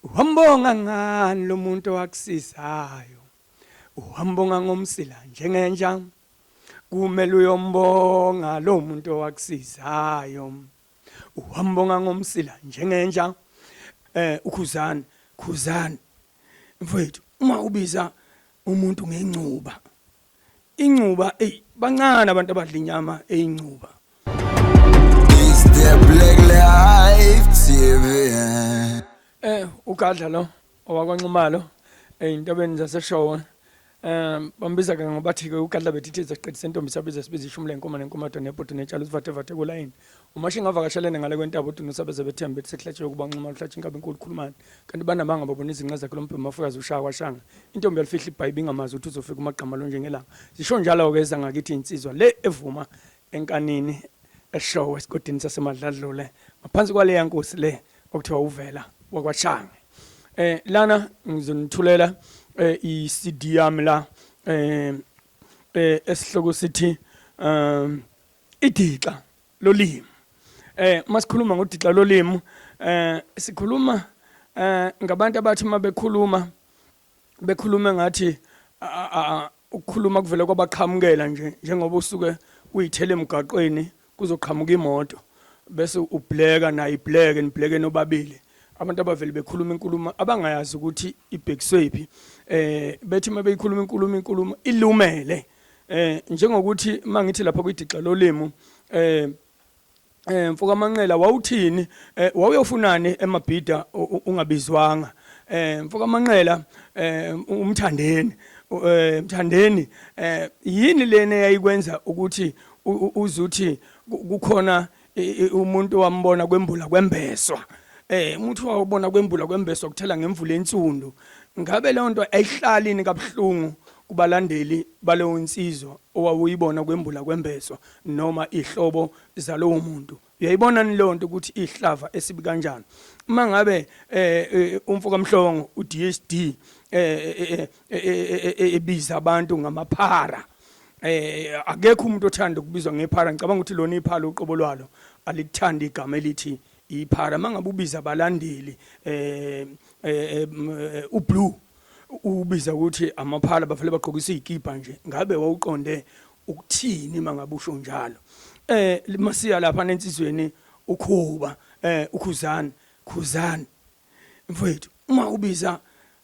Wambonga ngani lo muntu owakusizayo? Wambonga ngomsila njengenja. Kumele uyombonga lo muntu owakusizayo. Wambonga ngomsila njengenja. Ukhuzani, khuzani. Mfowethu, uma ubiza umuntu ngencuba. Incuba, ey bancane abantu abadla inyama eyincuba. It's the Black Life TV. Ugadla lo owakwaNxumalo ezintabeni zaseShowe. Bambiza ke ngoba thi ke ugadla bethithiza siqedise intombi sabiza sibiza ishumi lenkomo nenkomato nebhudu netshalo sivathe vathe kulayini. Umashinga avakashelene ngale kwentaba uDunu sabeze bethembe bethi sekuhlatshiwe kuba Nxumalo hlatshwe inkabi enkulu khulumani. Kanti banamanga babona izinqa zakhe lombhemu mafukazi ushaya kwashanga. Intombi yalifihla ibhayibi ingamazi ukuthi uzofika umagqama lo njengelanga. Zisho njalo-ke ezangakithi insizwa le evuma enkanini eShowe esigodini saseMadladlule ngaphansi kwaleya nkosi le okuthiwa uVela wakwaShange. Lana ngizonithulela i-CD yami la esihloko sithi idixa lolimi. Masikhuluma ngodixa lolimi sikhuluma ngabantu abathi uma bekhuluma bekhuluma ngathi ukukhuluma kuvele kwabaqhamukela nje njengoba usuke uyithele emgaqweni kuzoqhamuka imoto bese ubleka naye ibleke nibleke nobabili abantu abavele bekhuluma inkulumo abangayazi ukuthi ibhekiswephi bethi uma beyikhuluma inkulumo ilumele njengokuthi mangithi lapha kwidixa lolimi mfoka Manqela wawuthini wawuyofunani emabhida ungabizwanga mfoka Manqela umthandeni mthandeni yini lena eyayikwenza ukuthi uzuthi kukhona umuntu wambona kwembula kwembeswa umuntu wawubona kwembula kwembeswa kuthela ngemvula ensundu ngabe leyo nto ayihlali ni kabuhlungu kubalandeli baleyo nsizwa owawuyibona kwembula kwembeswa noma ihlobo zalowo muntu uyayibona ni leyo nto ukuthi ihlava esibi kanjani uma ngabe umfo kaMhlongo uDSD ebiza abantu ngamaphara akekho umuntu othanda ukubizwa ngephara ngicabanga ukuthi lona iphara uqobo lwalo alithandi igama elithi iphara mangabe ubiza abalandeli ublue ubiza ukuthi amaphala bavele bagqokisa izikipa nje ngabe wawuqonde ukuthini mangabe usho njalo masiya lapha nensizweni ukhuba ukhuzani khuzani mfowethu uma ubiza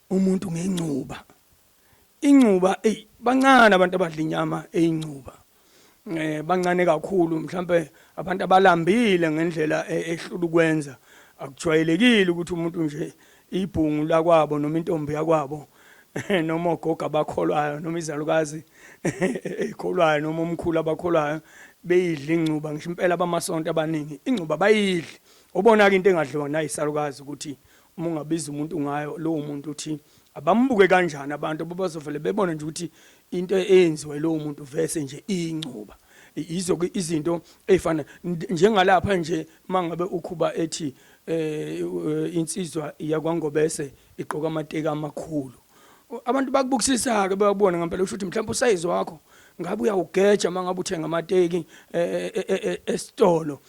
umuntu ngencuba incuba ey bancane abantu abadla inyama eyincuba bancane kakhulu mhlambe abantu abalambile ngendlela ehlula ukwenza akujwayelekile ukuthi umuntu nje ibhungu lakwabo noma intombi yakwabo noma ogogo abakholwayo noma izalukazi eyikholwayo noma omkhulu abakholwayo beyidla ingcuba ngisho impela abamasonto abaningi ingcuba bayidli ubona ke into engadliwa nayisalukazi ukuthi uma ungabiza umuntu ngayo lowo muntu uthi abambuke kanjani abantu abazovele bebone nje ukuthi into eyenziwe lowo muntu vese nje ingcuba yizo ke izinto ezifana njengalapha nje mangabe ukhuba ethi insizwa yakwaNgobese igqoka amateki amakhulu abantu bakubukisisa ke bayabona ngempela usho ukuthi mhlawumbe usayizi wakho ngabe uyawugeja mangabe uthenga amateki esitolo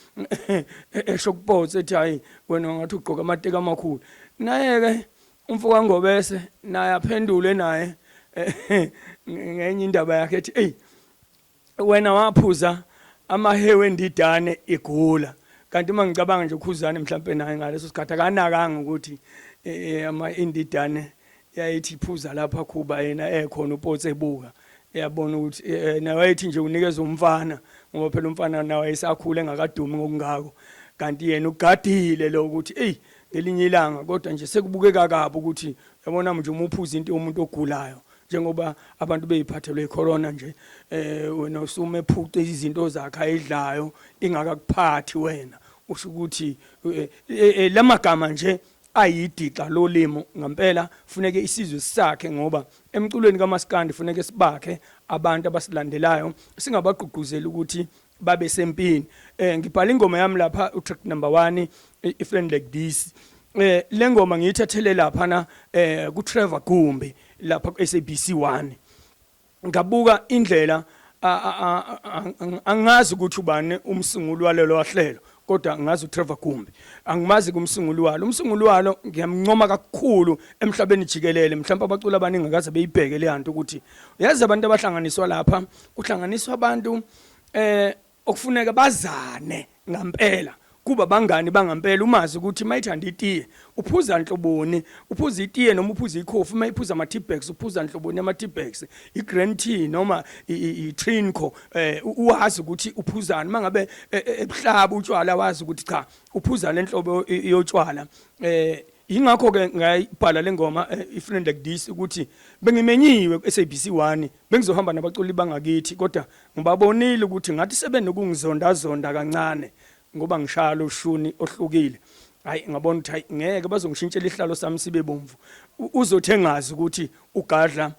esho kupotsa ethi hayi wena ngathi ugqoka amateki amakhulu naye ke umfo kaNgobese naye aphendule naye ngenye indaba yakhe ethi ey wena waphuza amahewe endidane igula kanti uma ngicabanga nje ukhuzane mhlampe naye ngaleso sikhathi akanakanga ukuthi ama indidane yayithi iphuza lapha khuba yena ekhona upotse ebuka eyabona ukuthi naye wayethi nje unikeza umfana ngoba phela umfana nawe esakhula engakadumi ngokungako kanti yena ugadile lo ukuthi ey ngelinye ilanga kodwa nje sekubukeka kabi ukuthi yabona nje uma uphuza into yomuntu ogulayo njengoba abantu beyiphathelwe icorona nje wena usume ephuce izinto zakhe ayidlayo ingakakuphathi wena usho ukuthi lamagama nje ayidixa lolimo ngempela funeke isizwe sakhe ngoba emculweni kaMaskandi funeke sibakhe abantu abasilandelayo singabagqugquzeli ukuthi babe sempini ngibhala ingoma yami lapha utrack number 1 i friend like this le ngoma ngiyithathele lapha na ku Trevor Gumbi lapha ku SABC 1 ngabuka indlela angazi ukuthi ubani umsunguli walelo hlelo. Kodwa ngazi uTrevor Gumbi, angimazi kumsunguli walo. Umsunguli walo ngiyamncoma kakhulu emhlabeni jikelele. Mhlawumbe abaculi abaningi akaze beyibheke le nto ukuthi yazi abantu abahlanganiswa lapha, kuhlanganiswa abantu okufuneka bazane ngampela, kuba bangani bangampela. Umazi ukuthi mayithanda itiye uphuza nhloboni, uphuza itiye noma uphuza ikhofi, mayiphuza ama tea bags uphuza nhloboni ama tea bags, i-grand tea noma i-trinco. Uwazi ukuthi uphuzani mangabe ebuhlaba utshwala, wazi ukuthi cha, uphuza lenhlobo yotshwala. Ingakho ke ngayibhala lengoma i-Friend Like This, ukuthi bengimenyiwe ku-SABC 1, bengizohamba nabaculi bangakithi, kodwa ngibabonile ukuthi ngathi sebenokungizonda zonda kancane ngoba ngishaya lo shuni ohlukile. Hayi, ngabona ukuthi hayi, ngeke, bazongishintshela ihlalo sami sibe bomvu. Uzothi engazi ukuthi ugadla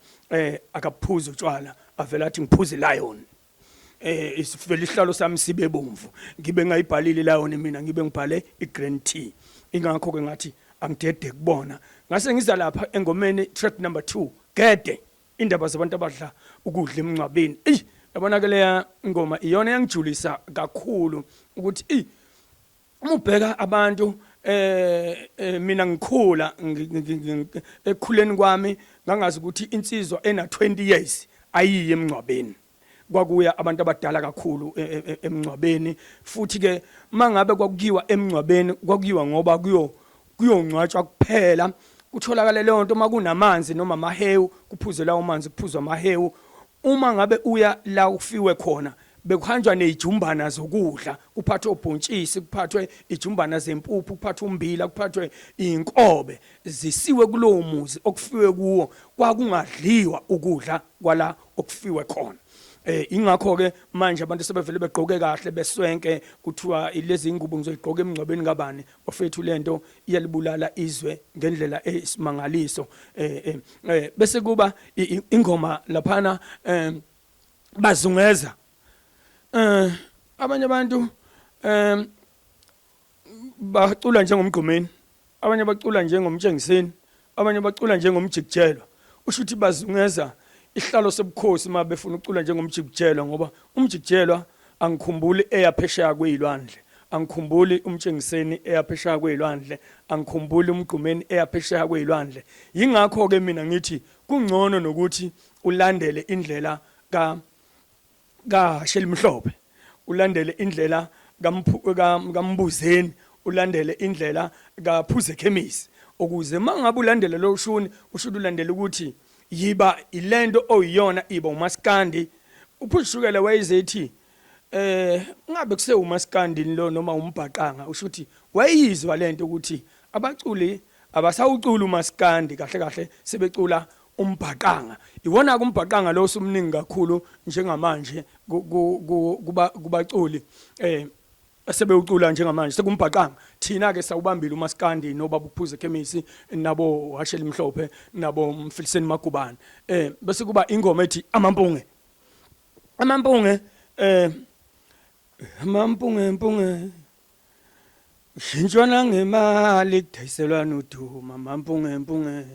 akaphuzi utshwala, avela athi ngiphuze lion, isivela isihlalo sami sibe bomvu, ngibe ngayibhalile lion, mina ngibe ngibhale igrand tea. Ingakho ke ngathi angidede kubona, ngase ngiza lapha engomeni track number 2, Gede, indaba zabantu abadla ukudla emngcwabeni. Eyi, yabona ke, leya ngoma iyona yangijulisa kakhulu ukuthi eyi, uma ubheka abantu, mina ngikhula, ekukhuleni kwami ngangazi ukuthi insizwa ena 20 years ayiyi emngcwabeni. Kwakuya abantu abadala kakhulu emngcwabeni. Futhi ke mangabe kwakuyiwa emngcwabeni, kwakuyiwa ngoba kuyongcwatshwa kuphela, kutholakala leyo nto. Makunamanzi noma amahewu, kuphuzwe lawo manzi, kuphuzwa amahewu. Uma ngabe uya la ufiwe khona, bekuhanjwa nezijumbana zokudla, kuphathwe ubhontshisi, kuphathwe ijumbana zempuphu, kuphathwe umbila, kuphathwe inkobe, zisiwe kulowo muzi okufiwe kuwo. Kwakungadliwa ukudla kwala okufiwe khona. Ingakho ke manje abantu sebevele begqoke kahle, beswenke, kuthiwa lezi ingubo ngizoyigqoka emngcwabeni kabani. Bafethu, lento iyalibulala izwe ngendlela esimangaliso. Bese kuba ingoma laphana bazungeza. Abanye abantu bacula njengomgqumeni, abanye bacula njengomtshengiseni, abanye bacula njengomjikijelwa. Usho ukuthi bazungeza ihlalo sobukhosi uma befuna ukucula njengomjikijelwa, ngoba umjikijelwa angikhumbuli eyaphesheya kwezilwandle, angikhumbuli umtshengiseni eyaphesheya kwezilwandle, angikhumbuli umgqumeni eyaphesheya kwezilwandle. Yingakho ke mina ngithi kungcono nokuthi ulandele indlela kaShelimhlophe, ulandele indlela kaMbuzeni, ulandele indlela kaPhuze Khemisi, ukuze mangabe ulandela lo shuni, usho ulandela ukuthi yiba ilento oyiyona, iba umaskandi. Uphushukela wayezethi ngabe kuse umaskandi lo noma umbhaqanga, usho ukuthi wayizwa lento ukuthi abaculi abasawucula umaskandi, kahle kahle sebecula umbhaqanga. Iwona ke umbhaqanga lo usumningi kakhulu njengamanje kubaculi asebewucula njengamanje, sekumbhaqanga. Thina ke sawubambile umaskandi nobaba uphuze khemisi, nabo Hasheli Mhlophe, nabo Mfiliseni Magubane. Bese kuba ingoma ethi Amampunge. Amampunge, amampunge mpunge, shintshwana ngemali, kudayiselwana uduma, amampunge mpunge.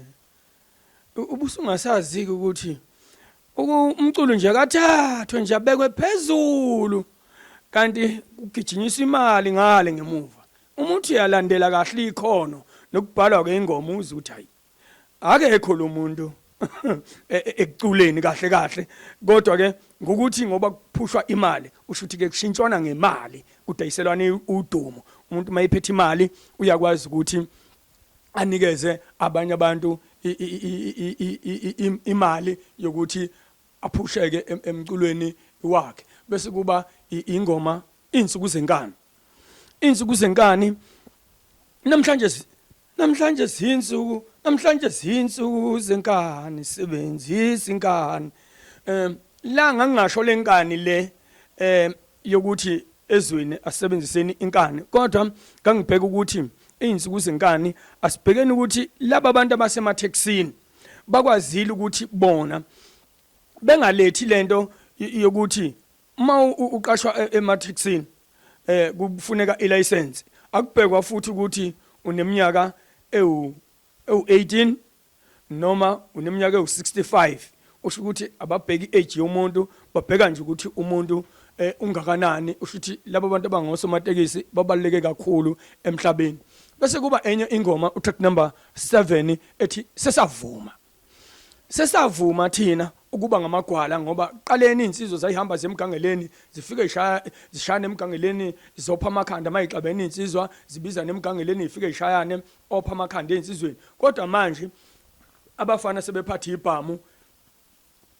Ubusungasazi ukuthi umculo nje akathathwe nje abekwe phezulu, kanti kugijinyiswa imali ngale ngemuva. Umuntu uyalandela kahle ikhono nokubhalwa kwengoma, uze ukuthi hayi, akekho lo muntu ekuculeni kahle kahle, kodwa ke ngokuthi ngoba kuphushwa imali, usho ukuthi ke kushintshwana ngemali, kudayiselwana udumo. Umuntu mayiphethe imali uyakwazi ukuthi anikeze abanye abantu imali yokuthi aphusheke emculweni wakhe. Bese kuba ingoma Insuku Zenkani. Insuku Zenkani, namhlanje, namhlanje zinsuku, namhlanje zinsuku zenkani, sebenzisa inkani. La ngangingasho lenkani le yokuthi ezweni asebenziseni inkani, kodwa ngangibheka ukuthi izinsuku zenkani asibhekeni ukuthi laba bantu abasemathekisini bakwazile ukuthi bona bengalethi lento yokuthi uma uqashwa emathekisini kufuneka ilicense, akubhekwa futhi ukuthi uneminyaka ewu ewu-18 noma uneminyaka ewu-65. Usho ukuthi ababheki age yomuntu, babheka nje ukuthi umuntu eh, ungakanani. Usho ukuthi labo bantu abangosomatekisi babaluleke kakhulu emhlabeni. Bese kuba enye ingoma, utrack number 7, ethi Sesavuma. Sesavuma thina ukuba ngamagwala, ngoba qaleni insizwa zayihamba zemgangeleni, zifike ishaya zishayane emgangeleni, zopha amakhanda mayixabene insizwa, zibiza nemgangeleni, ifike ishayane, opha amakhanda ensizweni. Kodwa manje abafana sebephatha ibhamu,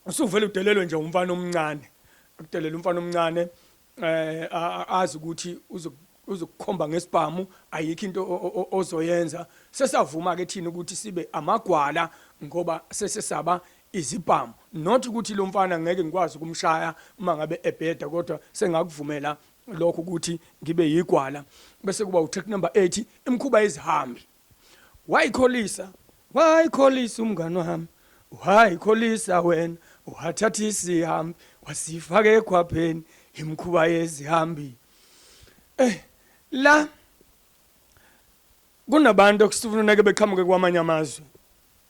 usuvele udelelwe nje umfana omncane, akudelela umfana omncane, azi ukuthi uzokukhomba ngesibhamu, ayikho into ozoyenza. Sesavuma ke thina ukuthi sibe amagwala ngoba sesesaba izibhamu. Not ukuthi lo mfana ngeke ngikwazi ukumshaya uma ngabe ebheda, kodwa sengakuvumela lokho ukuthi ngibe yigwala. Bese kuba utrack number 8, Imikhuba Yezihambi. Wayikholisa, wayikholisa umngani wami, wayikholisa wena, wathatha isihambi wasifaka ekhwapheni, imikhuba yezihambi. La kunabantu okufuneka beqhamuke kwamanye amazwe,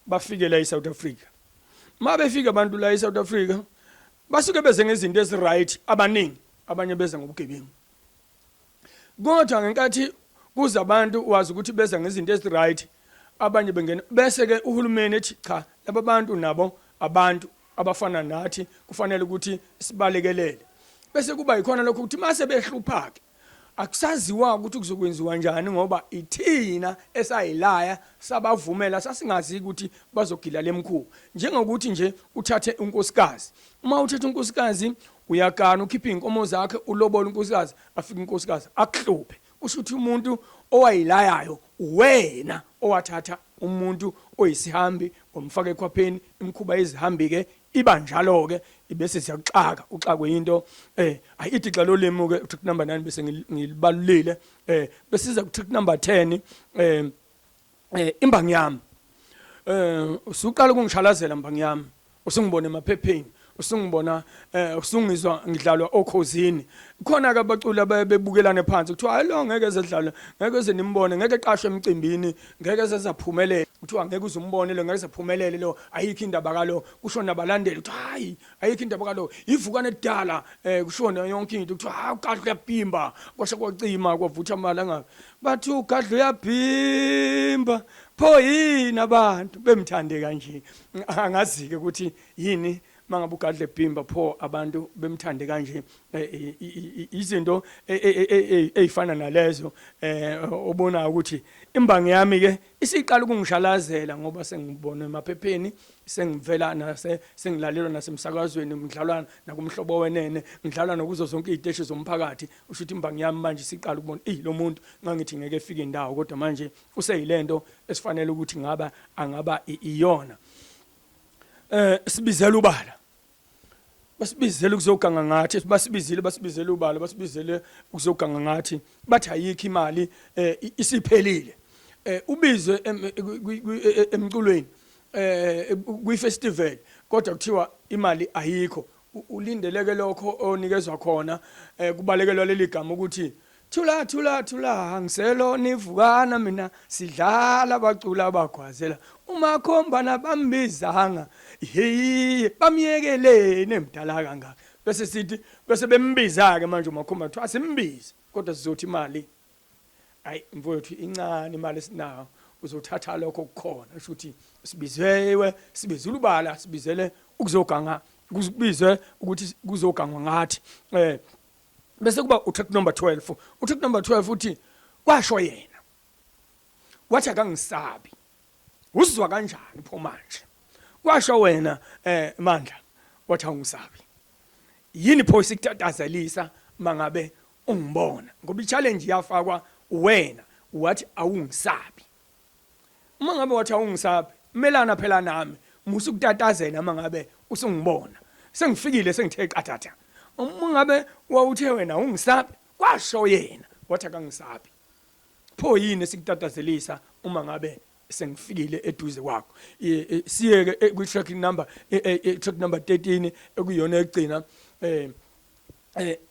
bafike la eSouth Africa. Ma befika abantu la eSouth Africa, basuke beze ngezinto eziright abaningi, abanye beza ngobugebengu. Kodwa ngenkathi kuza abantu, wazi ukuthi beza ngezinto eziright, abanye bengena, bese ke uhulumeni ethi cha, laba bantu nabo abantu abafana nathi, kufanele ukuthi sibalekelele. Bese kuba yikhona lokho ukuthi mase behlupha ke, akusaziwa ukuthi kuzokwenziwa njani, ngoba ithina esayilaya sabavumela, sasingazi ukuthi bazogila lemkhuba. Njengokuthi nje uthathe unkosikazi, uma uthatha unkosikazi, uyagana, ukhiphe iy'nkomo zakhe, ulobola unkosikazi, afike unkosikazi akuhluphe. Kusho ukuthi umuntu owayilayayo wena owathatha umuntu oyisihambi wamfaka ekhwapheni. Imikhuba yezihambi-ke iba njalo-ke, ibese siyakuxaka, uxakwe into. Ayi, idixa lolimi ke, track number 9, bese ngilibalulile. Besiza ku track number 10, Imbangi Yami. Usuqala ukungishalazela mbangi yami, usungibona emaphepheni, usungibona, usungizwa ngidlalwa oKhozini. Khona ke abaculi abebukelane phansi, kuthiwa hayi, lo ngeke ezedlalwe, ngeke eze nimbone, ngeke eqashwe emcimbini, ngeke ezezaphumelela. Kuthiwa ngeke uze umbone lo, ngeke ezaphumelele lo, ayikho indaba kalo. Kusho nabalandeli kuthiwa hayi, ayikho indaba kalo, ivukane kudala. Kushona yonke into, kuthiwa hayi, uGadla uyabhimba, kwasha kwacima kwavutha amala bathi uGadla uyabhimba. Pho yini abantu bemthande kanje? Angazi-ke ukuthi yini mangabe uGadla ebhimba, pho abantu bemthande kanje. Izinto ey'fana nalezo, obona ukuthi imbangi yami ke isiqala ukungishalazela, ngoba sengibona emaphepheni, sengivela nase sengilalelwa nasemsakazweni, ngidlalwa nakuMhlobo Wenene, ngidlalwa nokuzo zonke iy'teshi zomphakathi. Usho ukuthi imbangi yami manje isiqala ukubona, eyi, lo muntu ngangithi ngeke efike indawo, kodwa manje useyilento esifanele ukuthi ngaba angaba iyona. Sibizela ubala, basibizele ukuzoganga ngathi, basibizile, basibizele ubala, basibizele ukuzoganga ngathi, bathi ayikho imali, isiphelile. Ubizwe emculweni, kwi-festival, kodwa kuthiwa imali ayikho. Ulindeleke lokho onikezwa khona. Kubalekelwa leli gama ukuthi thula thula thula, angiselo nivukana mina, sidlala bacula bagwazela umakhombana, bambizanga hey, bamyekeleni emdala kangaka. Bese sithi bese bembiza ke manje umakhomba, kuthiwa asimbize, kodwa sizothi imali, ayi mfowethu, incane imali esinayo, uzothatha lokho okukhona. Kusho ukuthi sibizewe, sibizile ubala, sibizele ukuzoganga, kubizwe ukuthi kuzogangwa ngathi. Bese kuba utrack number 12. Utrack number 12 uthi kwasho yena, wathi akangisabi, uzwa kanjani pho manje? Kwasho wena, Mandla, wathi awungisabi, yini pho isikutatazelisa mangabe ungibona? Ngoba i-challenge yafakwa wena, wathi awungisabi. Uma ngabe wathi awungisabi, melana phela nami, musa ukutatazela uma ngabe usungibona sengifikile, sengithe qathatha. Uma ngabe wawuthe wena awungisabi, kwasho yena wathi akangisabi, pho yini esikutatazelisa uma ngabe sengifikile eduze kwakho? Siyeke kwi track number 13, ekuyiyona egcina,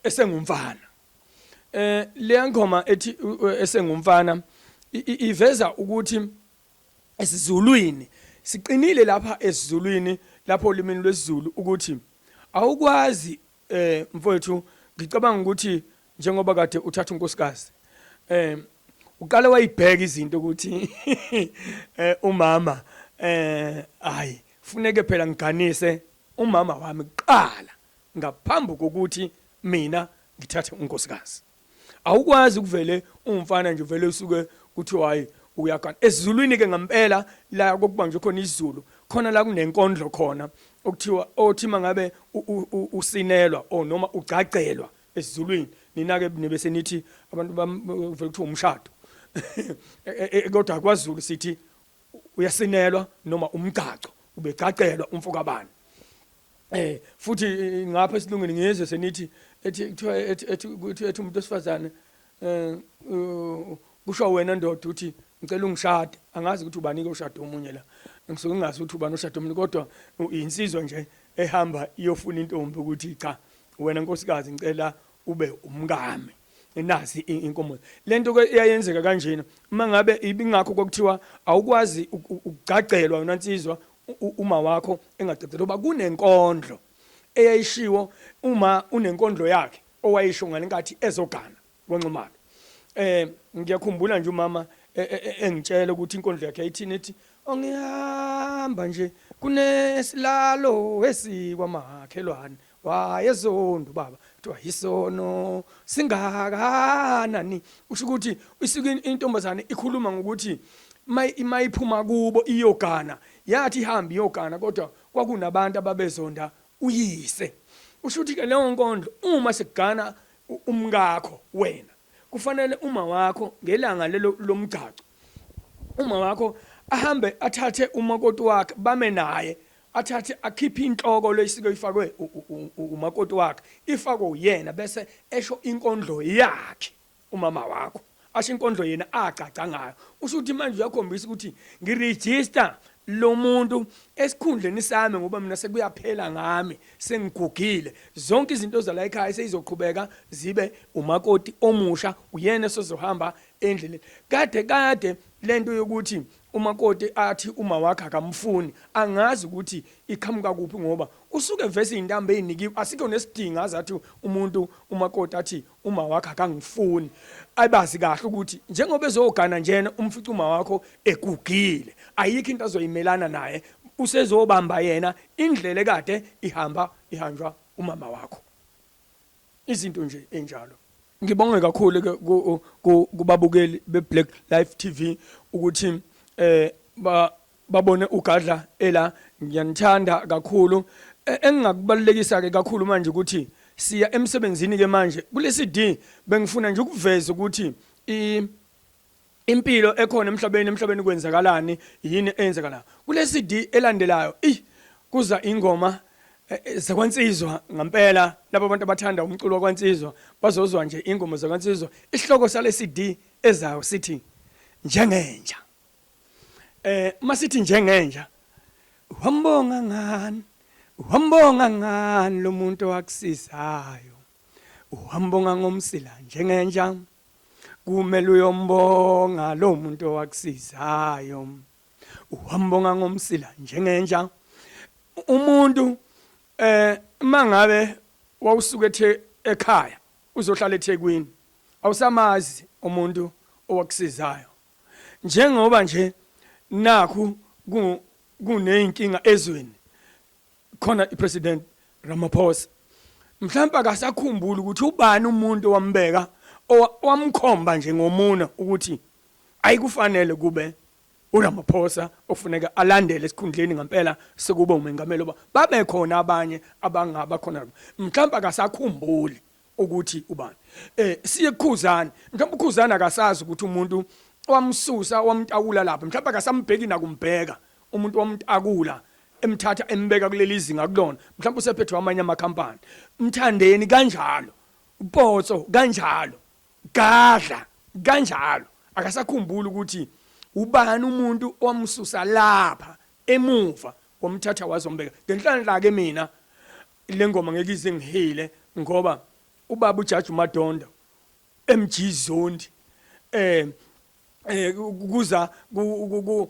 Esengumfana. Leya ngoma ethi Esengumfana iveza ukuthi esiZulwini siqinile lapha, esiZulwini lapho, olimini lwesiZulu, ukuthi awukwazi, mfowethu. Ngicabanga ukuthi njengoba kade uthatha unkosikazi uqale wayibheka izinto ukuthi umama hayi funeke phela ngiganise umama wami kuqala ngaphambi kokuthi mina ngithathe unkosikazi. Awukwazi ukuvele umfana nje uvele usuke kuthiwa hayi uyagana. Esizulwini ke ngempela la kokubanjwe khona isiZulu khona la kunenkondlo khona okuthiwa othi mangabe usinelwa or noma ugcagcelwa esizulwini nina ke nibe senithi abantu bavele kuthiwa umshado e, e, e, kodwa kwaZulu sithi uyasinelwa noma umgcaco ubegcacelwa umfokabani futhi ngapha esilungini ngiyezwe senithi ethi kuthiwa ethi ethi kuthi ethi umuntu wesifazane kusho wena ndoda uthi ngicela ungishade angazi ukuthi ubani ke oshade omunye la ngisuke ngingazi ukuthi ubani oshade omunye kodwa insizwa nje ehamba iyofuna intombi ukuthi cha wena nkosikazi ngicela ube umkami nazi inkomo lento ke iyayenzeka kanjena uma ngabe ibingakho kwakuthiwa awukwazi ukugcagcelwa yona nsizwa uma wakho engagcagcelwa ngoba kunenkondlo eyayishiwo uma unenkondlo yakhe owayisho ngalenkathi ezogana kwaNxumalo ngiyakhumbula nje umama e, e, e, engitshela ukuthi inkondlo yakhe yayithini ethi ongihamba nje kunesilalo esikwamakhelwane wayezonda ubaba kuthiwa yisono singakanani usho ukuthi isuke intombazane ikhuluma ngokuthi mayiphuma kubo iyogana yathi ihambe iyogana kodwa kwakunabantu ababezonda uyise usho ukuthi ke leyo nkondlo uma sekugana umkakho wena kufanele uma wakho ngelanga lelo lomgcagco uma wakho ahambe athathe umakoti wakhe bame naye athathe akhiphe inhloko leyisike ifakwe umakoti wakhe ifakwe uyena bese esho inkondlo yakhe umama wakho asho inkondlo yena agcagca ngayo usho ukuthi manje uyakhombisa ukuthi ngiregister lo muntu esikhundleni sami ngoba mina sekuyaphela ngami sengigugile zonke izinto zala ekhaya seyizoqhubeka zibe umakoti omusha uyena sozohamba endleleni kade kade lento yokuthi umakoti athi uma wakhe akamfuni angazi ukuthi iqhamuka kuphi ngoba usuke vese intambo eyinikiwe asikho nesidingo azathi umuntu umakoti athi uma wakhe akangifuni abazi kahle ukuthi njengoba ezogana njena umfica uma wakho egugile ayikho into azoyimelana naye usezobamba yena indlela ekade ihamba ihanjwa umama wakho izinto nje enjalo ngibonge kakhulu ke kubabukeli be-Black Life TV ukuthi babone uGadla ela ngiyanithanda kakhulu e, engingakubalulekisa ke kakhulu manje ukuthi siya emsebenzini ke manje kule CD bengifuna nje ukuveza ukuthi impilo ekhona emhlabeni emhlabeni kwenzakalani yini eyenzekalayo kule CD elandelayo i kuza ingoma eh, eh, zakwansizwa ngempela laba abantu abathanda umculo wakwansizwa bazozwa nje ingoma zakwansizwa isihloko sale CD ezayo sithi njengenja masithi njengenja wambonga ngani wambonga ngani lo muntu owakusizayo wambonga ngomsila njengenja kumele uyombonga lo muntu owakusizayo uhambonga ngomsila njengenja umuntu mangabe wawusuke ethe ekhaya uzohlala eThekwini awusamazi umuntu owakusizayo njengoba nje nakhu kuneyinkinga ezweni khona iPresident Ramaphosa mhlawumbe akasakhumbuli ukuthi ubani umuntu owambeka owamkhomba nje ngomuna ukuthi ayikufanele kube uRamaphosa ofuneka alandele esikhundleni ngempela sekuba umengameli oba babe khona abanye abangaba khona mhlawumbe akasakhumbuli ukuthi ubani siye kukhuzani mhlawumbe ukhuzani akasazi ukuthi umuntu wamsusa wamtakula lapha mhlawumbe akasambheki nakumbheka umuntu wamtakula emthatha embeka kuleli zinga kulona mhlawumbe usephethwe amanye amakhampani mthandeni kanjalo upotso kanjalo gadla kanjalo akasakhumbuli ukuthi ubani umuntu owamsusa lapha emuva wamthatha wazombeka ngenhlanhla ke mina le ngoma ngeke ize ngihile ngoba ubaba uJaji uMadondo MG Zondi kuza ku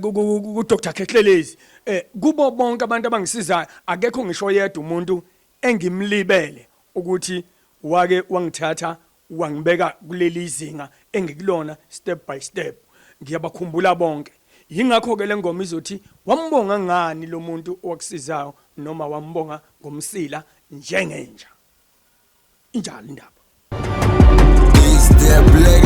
ku ku Dr Khehlelezi kubo bonke abantu abangisizayo akekho ngisho yedwa umuntu engimlibele ukuthi wake wangithatha wangibeka kuleli zinga engikulona step by step. Ngiyabakhumbula bonke. Yingakho ke lengoma izothi wambonga ngani lo muntu owakusizayo noma wambonga ngomsila njengenja. Injalo indaba. It's the Black